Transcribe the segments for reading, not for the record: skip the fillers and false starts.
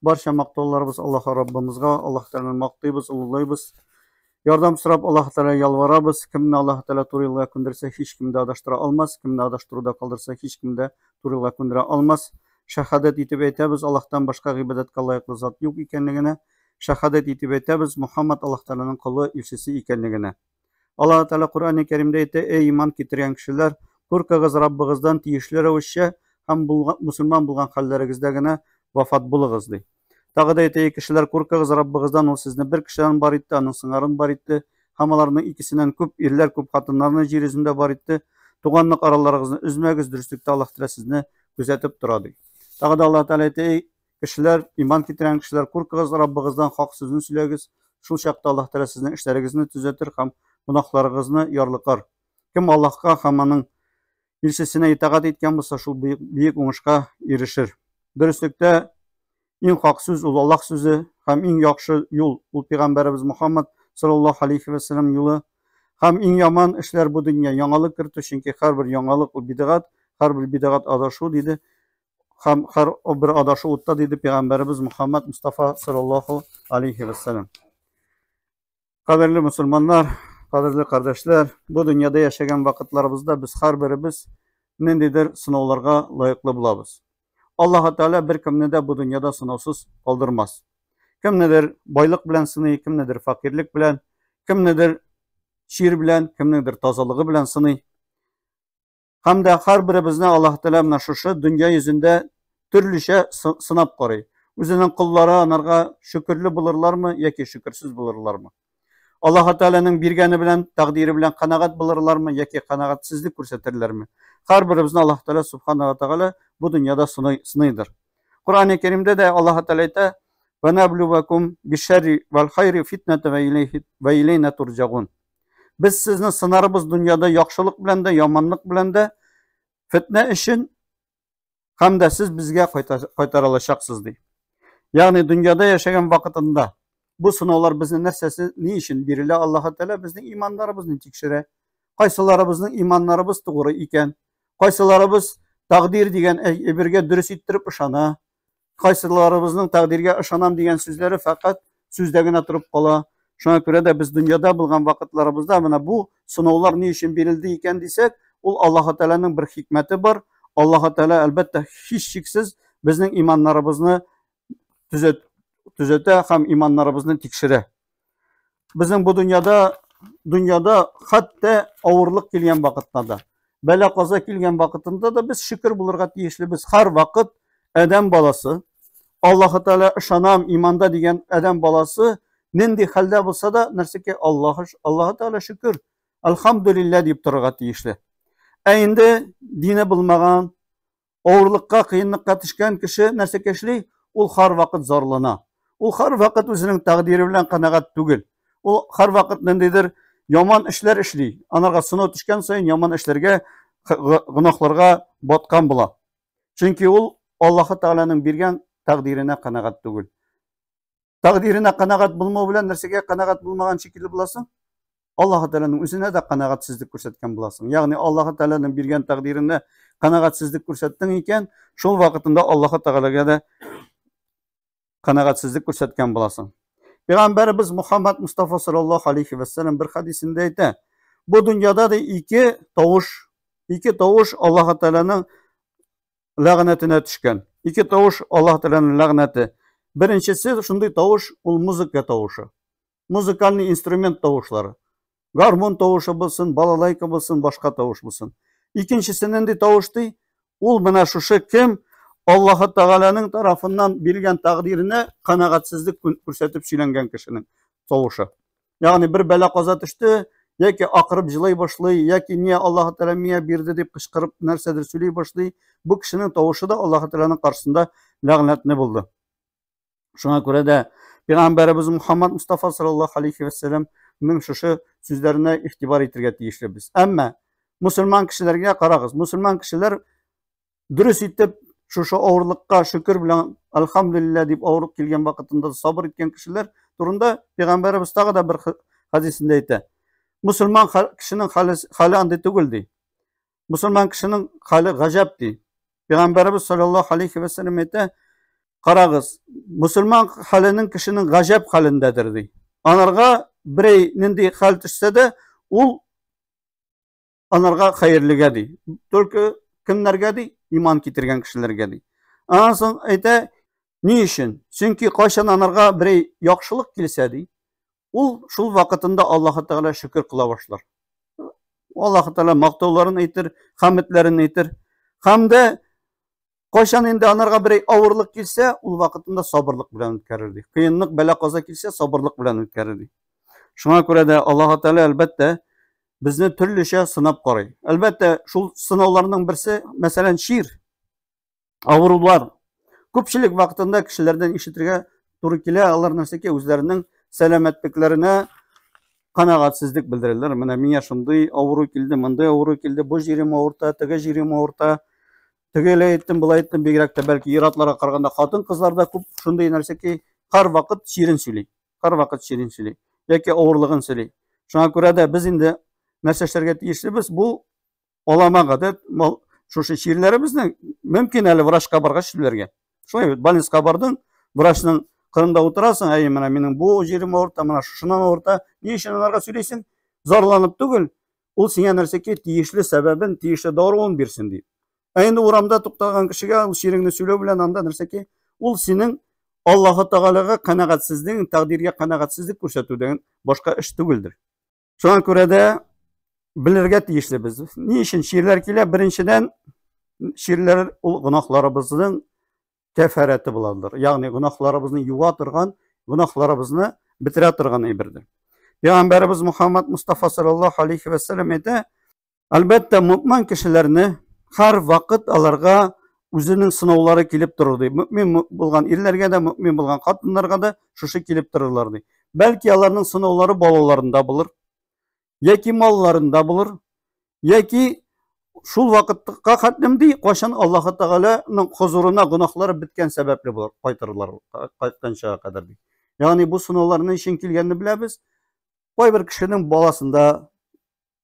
Барча мактауларыбыз Аллаһ Раббымызга, Аллаһ Тәгаләне мактыйбыз, олылыйбыз. Ярдәм сорап Аллаһ Тәгаләгә ялварабыз. Кемне Аллаһ Тәгалә туры юлга күндерсә, һичкем дә адаштыра алмас. Кемне адаштыруда калдырса, һичкем дә туры юлга күндерә алмас. Шәһадәт итеп әйтәбез, Аллаһтан башка гыйбадәткә лаеклы зат юк икәнлегенә. Шәһадәт итеп әйтәбез, Мухаммад Аллаһ Тәгаләнең колы, илчесе икәнлегенә. Аллаһ Тәгалә Коръәни Кәримдә әйтә: "Эй иман китергән кешеләр, куркыгыз Раббыгыздан тиешле рәвешчә һәм мусульман булган хәлләрегездә генә вафат булыгыз", ди. Тагы да әйтә: "Эй кешеләр, куркыгыз Раббыгыздан, ул сезне бер кешедән бар итте, аның сыңарын бар итте, һәм аларның икесеннән күп ирләр, күп хатыннарны җир йөзендә бар итте. Туганлык араларыгызны өзмәгез, дөреслектә Аллаһ Тәгалә сезне күзәтеп тора", ди. Тагы да Аллаһ Тәгалә әйтә: "Эй кешеләр, иман китергән кешеләр, куркыгыз Раббыгыздан, хак сүзне сөйләгез. Шул чакта Аллаһ Тәгалә сезнең эшләрегезне төзәтер һәм гөнаһларыгызны ярлыкар. Кем Аллаһка һәм аның илчесенә итагать иткән булса, шул бөек, бөек уңышка ирешер. Дөреслектә, иң хак сүз ул Аллаһ сүзе һәм иң яхшы юл ул пәйгамбәребез Мухаммад саллаллаһу алейхи ва саллям юлы. Һәм иң яман эшләр бу дөнья яңалык кертү, чөнки һәрбер яңалык ул бидгать, һәрбер бидгать адашу, диде. Һәм һәр бер адашу утта, диде пәйгамбәребез Мухаммад Мустафа саллаллаху алейхи вәссәлам. Кадерле мусульманнар, кадерле кардәшләр, бу дөньяда яшәгән вакытларыбызда без һәрберебез ниндидер сынауларга лаеклы булабыз. Аллаһ Тәгалә беркемне дә бу дөньяда сынаусыз калдырмас. Кемнедер байлык белән сыный, кемнедер фәкыйрьлек белән, кемнедер чир белән, кемнеңдер тазалыгы белән сыный. Һәм дә һәрберебезне Аллаһ Тәгалә менә шушы дөнья йөзендә төрлечә сынап карый. Үзенең коллары анарга шөкерле булырлармы яки шөкерсез булырлармы? Аллаһ Тәгаләнең биргәне белән, тәкъдире белән канәгать булырлармы яки канәгатьсезлек күрсәтерләрме? Һәрберебезне Аллаһ Тәгалә субхана ва тәгалә бу дөньяда сыныйдыр. Коръән-и Кәримдә дә Аллаһ Тәгалә әйтә: "Ва наблувакум бишшәрри вал хайри фитнатан ва илейна турҗагун." Без сезне сынарбыз дөньяда яхшылык белән дә, яманлык белән дә, фетнә өчен һәм дә сез безгә кайтарылачаксыз, ди. Ягъни дөньяда яшәгән вакытында бу сынаулар безне нәрсәсе, ни өчен бирелә? Аллаһ Тәгалә безнең иманнарыбызны тикшерә. Кайсыларыбызның иманнарыбыз тугры икән, кайсыларыбыз тәкъдир дигән әйбергә дөрес иттереп ышана, Кайсыларыбызның тәкъдиргә ышанам дигән сүзләре фәкать сүздә генә торып кала. Шуңа күрә дә без дөньяда булган вакытларыбызда менә бу сынаулар ни өчен бирелде икән дисәк, ул Аллаһы Тәгаләнең бер хикмәте бар. Аллаһы Тәгалә, әлбәттә, һичшиксез безнең иманнарыбызны төзәт, төзәтә һәм иманнарыбызны тикшерә. Безнең бу дөньяда дөньяда хәтта авырлык килгән вакытта да, бәла каза килгән вакытында да без шөкер булырга тиешлебез. Һәр вакыт адәм баласы, Аллаһы Тәгалә ышанам, иманда дигән адәм баласы нинди хәлдә булса да, нәрсәкә Аллаһы Аллаһы Тәгалә шөкер, әлхәмдүлилләһ дип торырга тиешле. Ә инде дине булмаган, Авырлыкка, кыенлыкка төшкән кеше нәрсәгә эшли? Ул һәрвакыт зарлана. Ул һәрвакыт үзенең тәкъдире белән канәгать түгел. Ул һәрвакыт ниндидер яман эшләр эшли. Анарга сынау төшкән саен яман эшләргә, гөнаһларга баткан була. Чөнки ул Аллаһы Тәгаләнең биргән тәкъдиренә канәгать түгел. Тәкъдиренә канәгать булмау белән нәрсәгә канәгать булмаган шикелле буласың? Аллаһы Тәгаләнең үзенә дә канәгатьсезлек күрсәткән буласың. Ягъни Аллаһы Тәгаләнең биргән тәкъдиренә канәгатьсезлек күрсәттең икән, шул вакытында Аллаһы Тәгаләгә дә канәгатьсезлек күрсәткән буласың. Пәйгамбәребез Мухаммад Мустафа саллаллаһу алейхи ва саллям бер хадисендә әйтә: "Бу дөньяда да ике тавыш, ике тавыш Аллаһы Тәгаләнең ләгънәтенә төшкән. Ике тавыш Аллаһ Тәгаләнең ләгънәте. Беренчесе шундый тавыш, ул музыка тавышы. Музыкальный инструмент тавышлары. Гармун тавышы булсын, балалайка булсын, башка тавыш булсын. Икенчесе нинди тавыш ди? Ул менә шушы кем Аллаһы Тәгаләнең тарафыннан биргән тәкъдиренә канәгатьсезлек күрсәтеп сөйләнгән кешенең тавышы. Ягъни бер бәла каза төште, яки акырып җылый башлый, яки не Аллаһы Тәгалә миңа бирде дип кычкырып нәрсәдер сөйли башлый. Бу кешенең тавышы да Аллаһы Тәгаләнең каршысында ләгънәтне булды. Шуңа күрә дә Пәйгамбәребез Мухаммад Мустафа саллаллаһу алейхи ва сәлламның шушы сүзләренә игътибар итәргә тиешлебез. Әмма мусульман кешеләргә карагыз, мусульман кешеләр дөрес итеп шушы авырлыкка шөкер белән альхамдулилла дип авырлык килгән вакытында сабыр иткән кешеләр турында Пәйгамбәребез тагы да бер хадисендә әйтә. Мусульман кешенең хәле, хәле андый түгел ди. Мусульман кешенең хәле гаҗәп ди. Пәйгамбәребез саллаллаһу алейхи ва сәлләм әйтә: Карагыз, мусульман хәленең кешенең гаҗәп хәлендәдер ди. Анарга берәй нинди хәл төшсә дә, ул анарга хәерлегә ди. Только кемнәргә ди? Иман китергән кешеләргә ди. Аннан соң әйтә, ни өчен? Чөнки кайчан анарга берәй яхшылык килсә ди, ул шул вакытында Аллаһы Тәгалә шөкер кыла башлар. Аллаһы Тәгалә мактауларын әйтер, хәмедләрен әйтер. Һәм дә кайчан инде анарга берәй авырлык килсә, ул вакытында сабырлык белән үткәрер ди. Кыенлык, бәла-каза килсә, сабырлык белән үткәрер ди. Шуңа күрә дә Аллаһы Тәгалә әлбәттә безне төрлечә сынап карый. Әлбәттә, шул сынауларның берсе, мәсәлән, чир, авырулар. Күпчелек вакытында кешеләрдән ишетергә туры килә, алар нәрсәкә үзләренең сәламәтлекләренә канәгатьсезлек белдерәләр. Менә миңа шундый авыру килде, мондый авыру килде, бу җирем авырта, теге җирем авырта. Тегеләй әйттем, болай әйттем, бигрәк тә бәлки ир-атларга караганда хатын-кызлар да күп шундый нәрсәки һәрвакыт чирен сөйли. Һәрвакыт чирен сөйли яки авырлыгын сөйли. Шуңа күрә дә без инде нәрсә эшләргә тиешлебез? Бу алама гадәт, мал шушы чирләребезне мөмкин әле врачка баргач сөйләргә. Шулай бит, больницага бардың, врачның кырында утырасың, әй, менә минем бу җирем авырта, менә шушыннан авырта. Ни өчен аларга сөйлисең? Зарланып түгел, ул сиңа нәрсәкә тиешле сәбәбен, тиешле даруын бирсен дип. Ә инде урамда туктаган кешегә ул чиреңне сөйләү белән анда нәрсәки, ул синең Аллаһы Тәгаләгә канәгатьсезлегең, тәкъдиргә канәгатьсезлек күрсәтүдән башка эш түгелдер. Шуңа күрә дә белергә тиешле без. Ни өчен чирләр килә? Беренчедән, чирләр ул гөнаһларыбызның кәфәрәте буладыр. Ягъни гөнаһларыбызны юа торган, гөнаһларыбызны бетерә торган әйбердер. Пәйгамбәребез Мухаммад Мустафа саллаллаһу алейхи ва саллям әйтә, әлбәттә, мөмин кешеләрне һәр вакыт аларга үзенең сынаулары килеп торыр ди. Мөмин булган ирләргә дә, мөмин булган хатыннарга да шушы килеп торырлар ди. Бәлки аларның сынаулары балаларында булыр, яки малларында булыр, яки шул вакытка хәтлем ди, кайчан Аллаһы Тәгаләнең хозурына гөнаһлары беткән сәбәпле булыр, кайтырылар, кайтканчага кадәр ди. Ягъни бу сынаулар ни өчен килгәнне беләбез. Кайбер кешенең баласында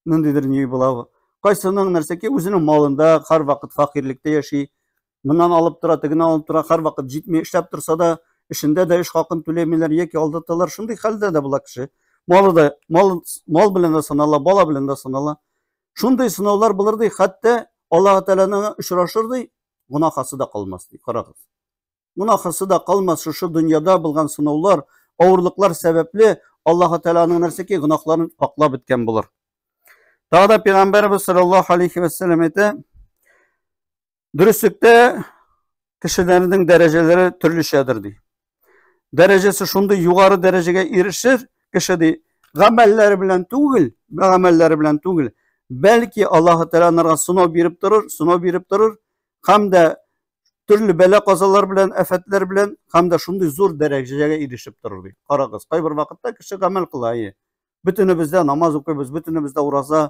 ниндидер ни була. Кайсының нәрсәки үзенең малында һәрвакыт фәкыйрьлектә яши. Моннан алып тора, тегеннән алып тора, һәрвакыт җитми эшләп торса да, эшендә дә эш хакын түләмиләр яки алдаталар. Шундый хәлдә дә була кеше. Малы да, мал, мал белән дә сынала, бала белән дә сынала. Шундый сынаулар булыр ди, хәтта Аллаһ Тәгаләнең очрашыр ди, гөнаһасы да калмас ди. Карагыз. Гөнаһысы да калмас шушы дөньяда булган сынаулар, авырлыклар сәбәпле Аллаһ Тәгаләнең нәрсәки гөнаһларын паклап беткән булыр. Тагы да Пәйгамбәрбез саллаллаһу алейхи ва саллям әйтә, дөреслектә кешеләрнең дәрәҗәләре төрлечәдер ди. Дәрәҗәсе шундый югары дәрәҗәгә ирешер кеше ди, гамәлләре белән түгел, гамәлләре белән түгел, бәлки Аллаһ Тәгалә анарга сынау биреп торыр, сынау биреп торыр һәм дә төрле бәла-казалар белән, афәтләр белән һәм дә шундый зур дәрәҗәгә ирешеп торыр ди. Карагыз, кайбер вакытта кеше гамәл кыла, әйе. Бөтенебез дә намаз укыйбыз, бөтенебез дә ураза,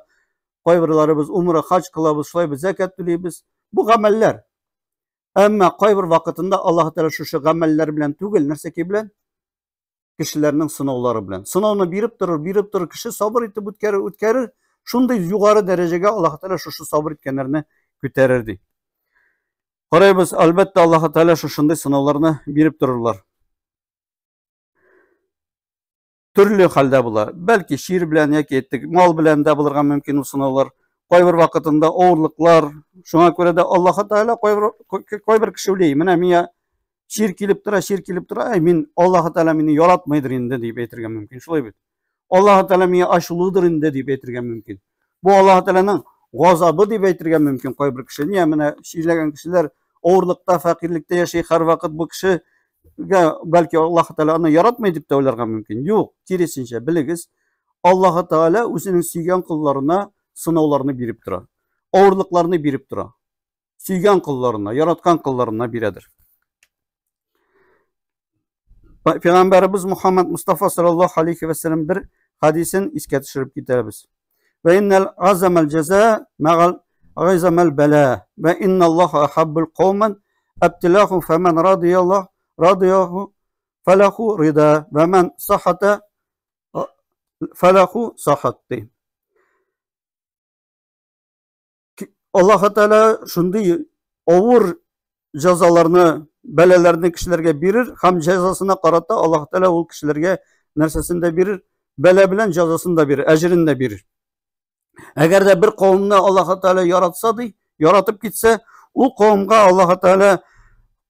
кайберләребез умра, хаҗ кылабыз, шулай без зәкят түлибез. Бу гамәлләр. Әмма кайбер вакытында Аллаһ Тәгалә шушы гамәлләр белән түгел, нәрсәкәй белән? Кешеләрнең сынаулары белән. Сынауны биреп торыр, биреп торыр, кеше сабыр итеп үткәрер, үткәрер. Шундый югары дәрәҗәгә Аллаһ Тәгалә шушы сабыр иткәннәрне күтәрер ди. Карайбыз, әлбәттә, Аллаһ Тәгалә шушындый сынауларны биреп торырлар. Төрле хәлдә була. Бәлки чир белән яки әйттек, мал белән дә булырга мөмкин ул сынаулар. Кайбер вакытында авырлыклар. Шуңа күрә дә Аллаһ Тәгалә кайбер кайбер кеше уйлый, менә миңа чир килеп тора, чир килеп тора, әй мин Аллаһ Тәгалә мине яратмыйдыр инде дип әйтергә мөмкин. Шулай бит. Аллаһ Тәгалә миңа ачулыдыр инде дип әйтергә мөмкин. Бу Аллаһ Тәгаләнең газабы дип әйтергә мөмкин кайбер кеше. Нигә менә чирләгән кешеләр авырлыкта, фәкыйрьлектә яши, һәрвакыт бу кешегә бәлки Аллаһ Тәгалә аны яратмый дип тә уйларга мөмкин. Юк, киресенчә, белегез, Аллаһ Тәгалә үзенең сөйгән колларына сынауларны биреп тора. Авырлыкларны биреп тора. Сөйгән колларына, яраткан колларына бирәдер. Пәйгамбәребез Мухаммад Мустафа саллаллаху алейхи ва саллям бер хадисен искә төшереп китәбез. Ва иннал азамал җаза мәгал гайзамал бала ва инналлаха ахаббул кауман абтилаху фаман радияллах радияху фалаху рида ва ман сахата фалаху сахат ди. Аллаһ Тәгалә шундый авыр җәзаларны, бәлаләрне кешеләргә бирер һәм җәзасына карата Аллаһ Тәгалә ул кешеләргә нәрсәсен дә бирер, бәла белән җәзасын да бирер, әҗерен дә бирер. Әгәр дә бер кавымны Аллаһ Тәгалә яратса ди, яратып китсә, ул кавымга Аллаһ Тәгалә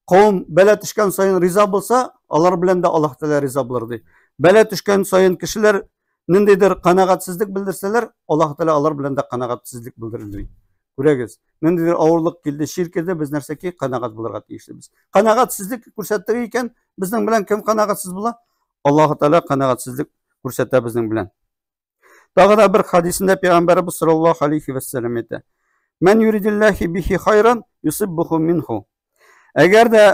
кавым бәла төшкән саен риза булса, алар белән дә Аллаһ Тәгалә риза булыр ди. Бәла төшкән саен кешеләр ниндидер канәгатьсезлек белдерсәләр, Аллаһ Тәгалә алар белән дә канәгатьсезлек белдерер ди. Күрәгез, ниндидер авырлык килде, чир килде, без нәрсәки канәгать булырга тиешлебез. Канәгатьсезлек күрсәттек икән, безнең белән кем канәгатьсез була? Аллаһ Тәгалә канәгатьсезлек күрсәтә безнең белән. Тагы да бер хадисендә пәйгамбәребез саллаллаһу алейхи вәссәлам әйтә. Мән юридиллахи бихи хайран юсиббуху минху. Әгәр дә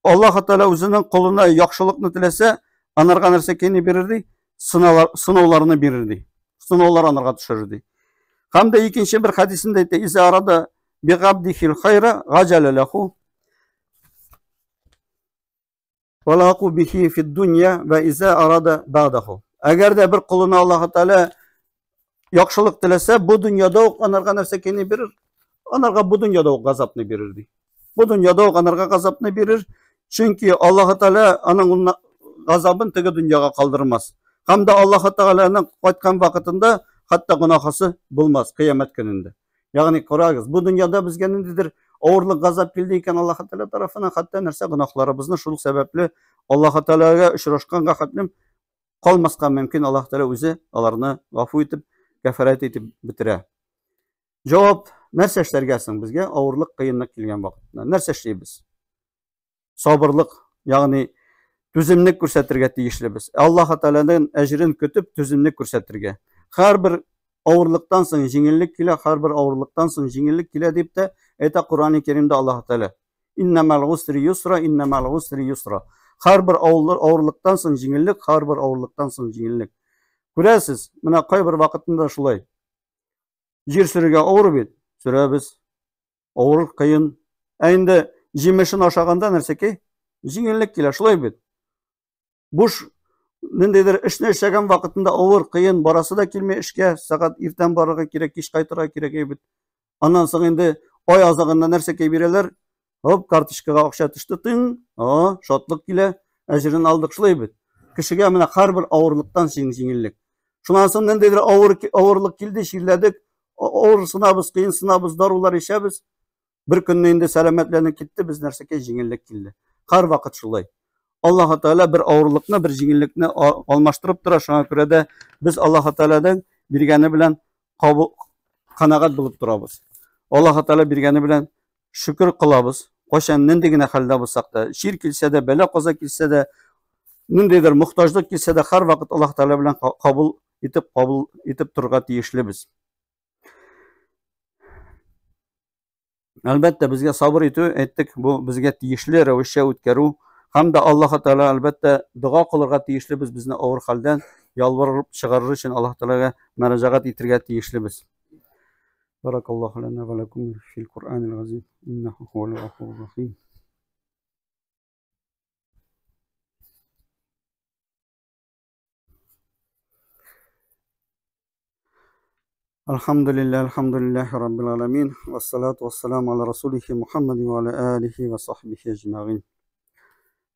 Аллаһ Тәгалә үзенең колына яхшылыкны теләсә, анарга нәрсә кени бирер ди? Сынаулар, сынауларны бирер ди. Сынаулар анарга төшерер ди. Һәм дә икенче бер хадисендә әйтә, Иза арада бигабдихил хайра гаҗәлә ләху Валаку бихи фид дунья вә иза арада бәгъдәху. Әгәр дә бер колына Аллаһ Тәгалә яхшылык теләсә, бу дөньяда ук анарга нәрсә кени бирер? Анарга бу дөньяда ук газапны бирер ди. Бу дөньяда ук анарга газапны бирер. Чөнки Аллаһ Тәгалә аның газабын теге дөньяга калдырмас. Һәм дә Аллаһ Тәгаләнең кайткан вакытында хәтта гөнаһысы булмас кыямәт көнендә. Ягъни карагыз, бу дөньяда безгә ниндидер авырлык, газап килде икән Аллаһ Тәгалә тарафыннан, хәтта нәрсә гөнаһларыбызны шул сәбәпле Аллаһ Тәгаләгә очрашканга хәтлем калмаска мөмкин, Аллаһ Тәгалә үзе аларны гафу итеп, кәфәрәт итеп бетерә. Җавап, нәрсә эшләргә соң безгә авырлык, кыенлык килгән вакытта? Нәрсә эшлибез? Сабырлык, ягъни түземлек күрсәтергә тиешлебез. Аллаһ Тәгаләдән әҗерен көтеп, түземлек күрсәтергә. Һәрбер авырлыктан соң җиңеллек килә, һәрбер авырлыктан соң җиңеллек килә дип тә әйтә Коръәни Кәримдә Аллаһ Тәгалә. Иннәмәл гусри юсра, иннәмәл гусри юсра. Һәрбер авырлыктан соң җиңеллек, һәрбер авырлыктан соң җиңеллек. Күрәсез, менә кайбер вакытында шулай. Җир сөрергә авыр бит, сөрәбез. Авыр, кыен. Ә инде җимешен ашаганда нәрсәкәй? Җиңеллек килә, шулай бит. Буш ниндидер эшне эшләгән вакытында авыр, кыен, барасы да килми эшкә, сәгать иртән барырга кирәк, кич кайтырга кирәк бит. Аннан соң инде ай азагында нәрсәкәй бирәләр? Хоп, карточкага акча төште, тың, а, шатлык килә, әҗерен алдык, шулай бит. Кешегә менә һәрбер авырлыктан соң җиңеллек. Шуннан соң ниндидер авыр авырлык килде, чирләдек, авырсынабыз, кыенсынабыз, дарулар эчәбез. Бер көнне инде сәламәтләнеп китте, без нәрсәгә җиңеллек килде. Һәрвакыт шулай. Аллаһ Тәгалә бер авырлыкны, бер җиңеллекне алмаштырып тора. Шуңа күрә дә без Аллаһ Тәгаләдән биргәне белән кабул канәгать булып торабыз. Аллаһ Тәгалә биргәне белән шөкер кылабыз. Кайчан нинди генә хәлдә булсак та, чир килсә дә, бәла-каза килсә дә, ниндидер мохтаҗлык килсә дә, һәрвакыт Аллаһ Тәгалә белән кабул итеп, кабул итеп торырга тиешлебез. Әлбәттә, безгә сабыр итү, әйттек, бу безгә тиешле рәвешчә үткәрү һәм дә Аллаһ Тәгалә әлбәттә дога кылырга тиешлебез, безне авыр хәлдән ялварып чыгарыр өчен Аллаһ Тәгаләгә мөрәҗәгать итергә тиешлебез. Баракаллаһу лана ва лакум фил Куръанил газим. Иннаху хувал гафурур рахим. Альхамдулилля, альхамдулиллахи раббил аламин, вассалату вассаламу аля расулихи Мухаммади ва аля алихи ва сахбихи әҗмәгин.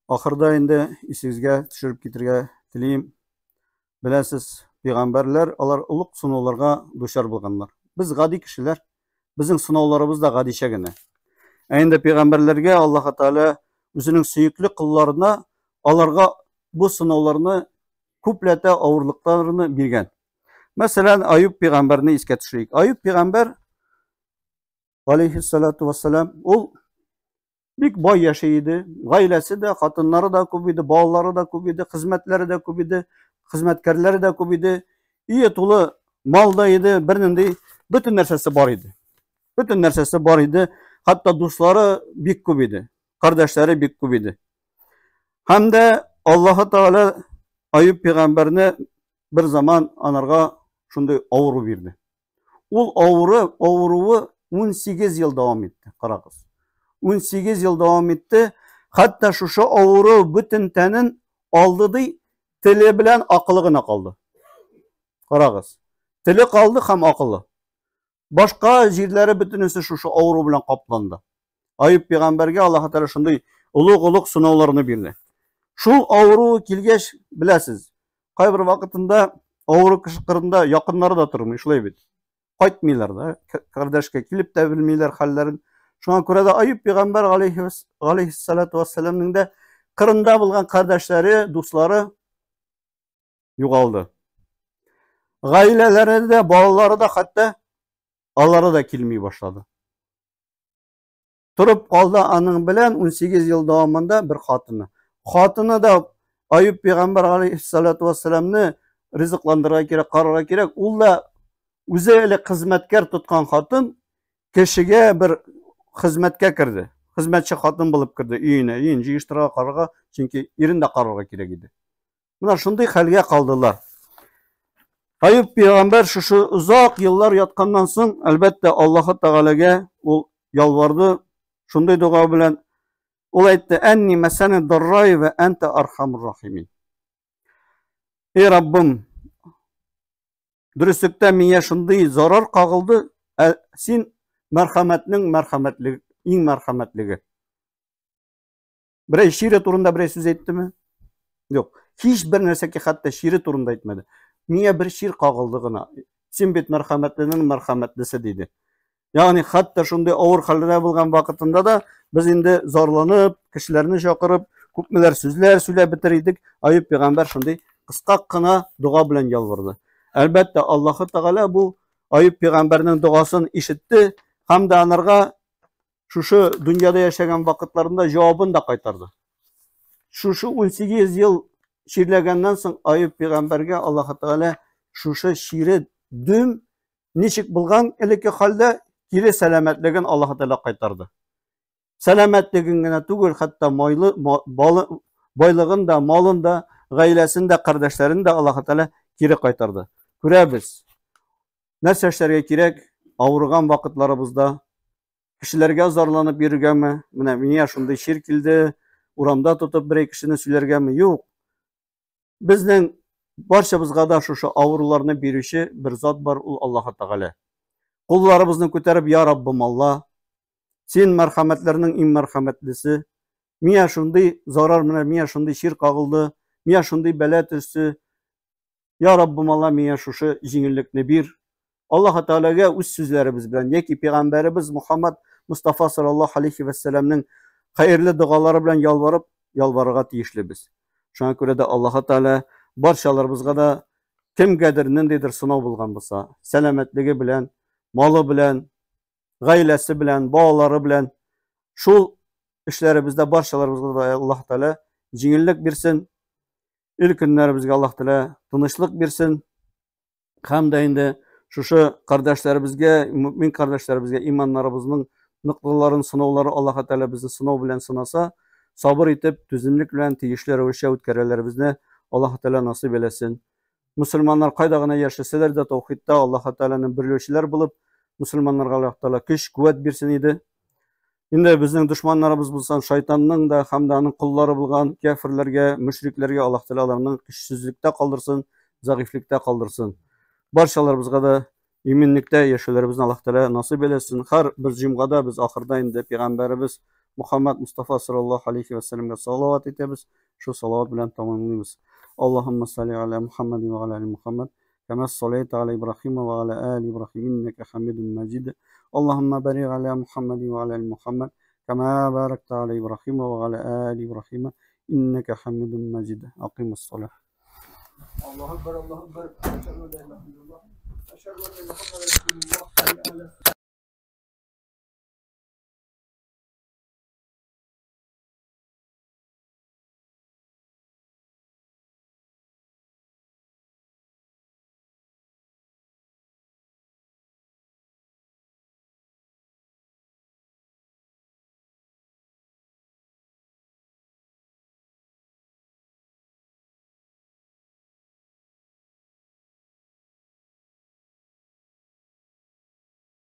Ахырда инде исегезгә төшереп китергә телим. Беләсез, пәйгамбәрләр алар олуг сынауларга дучар булганнар. Без гади кешеләр, безнең сынауларыбыз да гадичә генә. Ә инде пәйгамбәрләргә Аллаһ Тәгалә үзенең сөекле колларына аларга бу сынауларны күпләтә авырлыкларны биргән. Мәсәлән, Аюб пәйгамбәрне искә төшерик. Аюб пәйгамбәр алейхиссалату вассалам, ул бик бай яши иде. Гаиләсе дә, хатыннары да күп иде, балалары да күп иде, хезмәтләре дә күп иде, хезмәткәрләре дә күп иде. Өе тулы мал да иде, бернинди бөтен нәрсәсе бар иде. Бөтен нәрсәсе бар иде. Хәтта дуслары бик күп иде. Кардәшләре бик күп иде. Һәм дә Аллаһы Тәгалә Аюб пәйгамбәрне бер заман анарга шундый авыру бирде. Ул авыры, авыруы 18 ел дәвам итте, карагыз. 18 ел дәвам итте. Хәтта шушы авыру бөтен тәнен алды ди, теле белән акылы гына калды. Карагыз. Теле калды һәм акылы. Башка җирләре бөтенесе шушы авыру белән капланды. Аюб пәйгамбәргә Аллаһ Тәгалә шундый олуг-олуг сынауларны бирде. Шул авыру килгәч, беләсез, кайбер вакытында авыру кеше кырында якыннары да тормый, шулай бит. Кайтмыйлар да, кардәшкә килеп тә белмиләр хәлләрен. Шуңа күрә дә Аюб пәйгамбәр алейһиссалату вассаламның да кырында булган кардәшләре, дуслары югалды. Гаиләләре дә, балалары да хәтта алары да килми башлады. Торып калды аның белән 18 ел дәвамында бер хатыны. Хатыны да Аюб пәйгамбәр алейһиссалату вассаламны ризыкландырырга кирәк, карарга кирәк. Ул да үзе элек хезмәткәр тоткан хатын кешегә бер хезмәткә керде. Хезмәтче хатын булып керде өенә, өен җыештырырга, карарга, чөнки ирен дә карарга кирәк иде. Менә шундый хәлгә калдылар. Аюб пәйгамбәр шушы озак еллар ятканнан соң, әлбәттә, Аллаһы Тәгаләгә ул ялварды. Шундый дога белән ул әйтте: "Әнни мәсәне даррай ва анта архамур рахимин." Эй Раббым, дөреслектә миңа шундый зарар кагылды, ә син мәрхәмәтнең мәрхәмәтлеге, иң мәрхәмәтлеге. Берәй чире турында берәй сүз әйттеме? Юк. Һич бер нәрсәгә хәтта чире турында әйтмәде. Миңа бер чир кагылды гына. Син бит мәрхәмәтленең мәрхәмәтлесе диде. Ягъни хәтта шундый авыр хәлдә булган вакытында да без инде зарланып, кешеләрне чакырып, күпмеләр сүзләр сөйләп бетер идек. Аюб пәйгамбәр шундый кыска гына дога белән ялварды. Әлбәттә, Аллаһы Тәгалә бу Аюб пәйгамбәрнең догасын ишетте һәм дә анарга шушы дөньяда яшәгән вакытларында җавабын да кайтарды. Шушы 18 ел чирләгәннән соң Аюб пәйгамбәргә Аллаһ Тәгалә шушы чире дөм ничек булган элекке хәлдә кире сәламәтлеген Аллаһ Тәгалә кайтарды. Сәламәтлеген генә түгел, хәтта майлы балы, байлыгын да, малын да, гаиләсен дә, кардәшләрен дә Аллаһ Тәгалә кире кайтарды. Күрәбез. Нәрсә эшләргә кирәк? Авырган вакытларыбызда кешеләргә зарланып йөрергәме? Менә миңа шундый чир килде, урамда тотып берәй кешене сөйләргәме? Юк. Безнең барчабызга да шушы авыруларны бирүче бер зат бар, ул Аллаһ Тәгалә. Кулларыбызны күтәреп, Я Раббым Алла, син мәрхәмәтләрнең иң мәрхәмәтлесе. Миңа шундый зарар, менә миңа шундый чир кагылды, миңа шундый бәла төште. Я Раббым Алла, миңа шушы җиңеллекне бир. Аллаһ Тәгаләгә үз сүзләребез белән яки пәйгамбәребез Мухаммад Мустафа саллаллаһу алейхи вәссәламнең хәерле догалары белән ялварып, ялварырга тиешлебез. Шуңа күрә дә Аллаһ Тәгалә барчаларыбызга да кемгәдер ниндидер сынау булган булса, сәламәтлеге белән, малы белән, гаиләсе белән, балалары белән шул эшләребездә барчаларыбызга да Аллаһ Тәгалә җиңеллек бирсен. Ил көннәребезгә Аллаһ Тәгалә тынычлык бирсен. Һәм дә инде шушы кардәшләребезгә, мөмин кардәшләребезгә иманнарыбызның ныклыларын, сынаулары Аллаһ Тәгалә безне сынау белән сынаса, сабыр итеп, түземлек белән тиешле рәвешчә үткәрәләребезне Аллаһ Тәгалә насыйп әйләсен. Мөселманнар кайда гына яшәсәләр дә таухидта Аллаһ Тәгаләне берләүчеләр булып, мөселманнарга Аллаһ Тәгалә көч, куәт бирсен иде. Инде безнең дошманнарыбыз булсан, шайтанның да һәм дә аның коллары булган кяферләргә, мөшрикләргә Аллаһ Тәгалә аларны көчсезлектә калдырсын, зәгыйфьлектә калдырсын. Барчаларыбызга да иминлектә яшәүләребезне Аллаһ Тәгалә насыйп әйләсен. Һәр бер җомгада без ахырда инде пәйгамбәребез Мухаммад Мустафа саллаллаһу алейхи ва сәлләмгә салават итәбез. Шул салават белән тәмамлыйбыз. Аллаһумма салли аля Мухаммад ва аля али Мухаммад. كما صليت على إبراهيم وعلى آل إبراهيم إنك حميد مجيد اللهم بارك على محمد وعلى آل محمد كما باركت على إبراهيم وعلى آل إبراهيم إنك حميد مجيد أقيم الصلاة. الله أكبر الله أكبر، أشهد أن لا إله إلا الله، أشهد أن محمدا رسول الله.